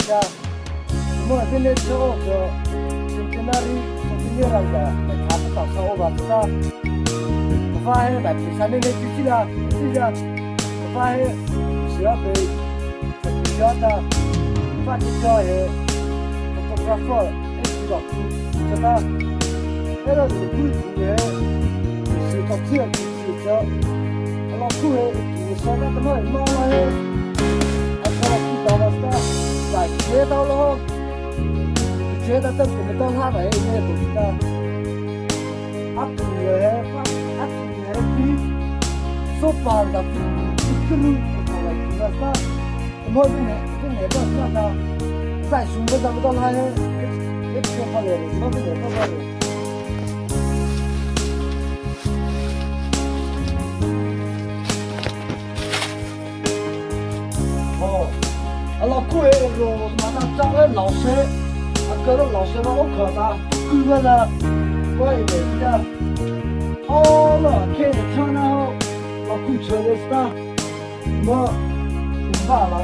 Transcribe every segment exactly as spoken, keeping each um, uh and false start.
Cha, mo a bine cho cho, centenary, centenary rang da, na kha ta sa o ba ta. Ba he ba ti sa ne ne ti ti la, ti la. Ba he, sia be, ti la ta. Ba ti cho he, photographer, e ti lo ku, cha ta. E lo ku ku he, si to ti. Sita, a la ku he, sita ta ma ma la he. A ta la ku ta la ta, la ke ta lo. Ke ta ta ke ta ha la he, ne to ta. A ku he, a ku he pi. So pa da pi, pi ku lu, ta la ku ta. Mo ne, ne ta ta. Sai su mo ta mo ta la he. Ke ke pa le, mo ne ta ta le. Aw, a la ku he ro ma ta cha he lau se, a ka ro lau se ma o ka ta, ku ma ta, ko e ne ta. Aw, la ke ne cha na ho, la ku cha le ta, ma, ba la.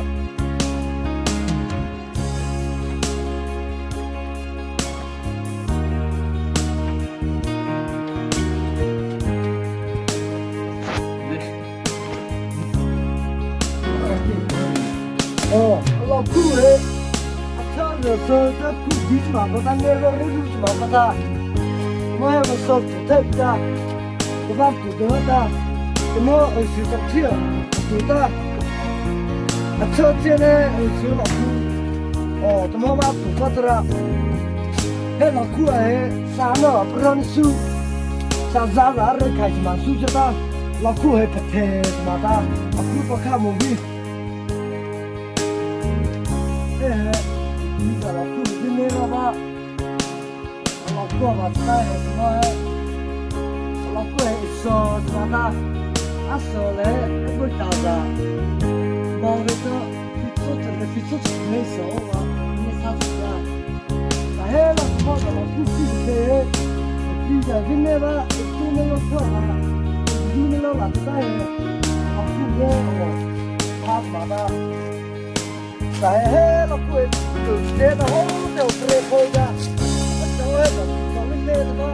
Aw, a la ku he, a cha le sa ta ku di ma ba ta ne ro ne ru ma ba ta. Ma he ba sa tu ta ta. Ko ba tu ta ta. Ko ma a si ta ti a. Tu ta. A cha ti ne a si la ku. Aw, ko ma ba tu ta ta ra. He la ku he, sa na pra ni su. Sa za za re kai ma su cha ta. La ku he pa te ma ta. A ku pa ka mo bi. He he. Ni ta la ku bi ne la ba. A la ku ma ta he ma he. A la ku he so ma ta. A so le, e bu ta za. Ma he to, fi so te le, fi so te le so wa. Ni sa sa. Ka he la ko la ku si he. Ki ja vi ne ba, ku ne lo ko la. Ku ne lo la ta he. A ku ne lo. Pa ma ba. Ka he he la ku e. Ku ne la ho te o pre ko ja. Ka he la ku ne la ba.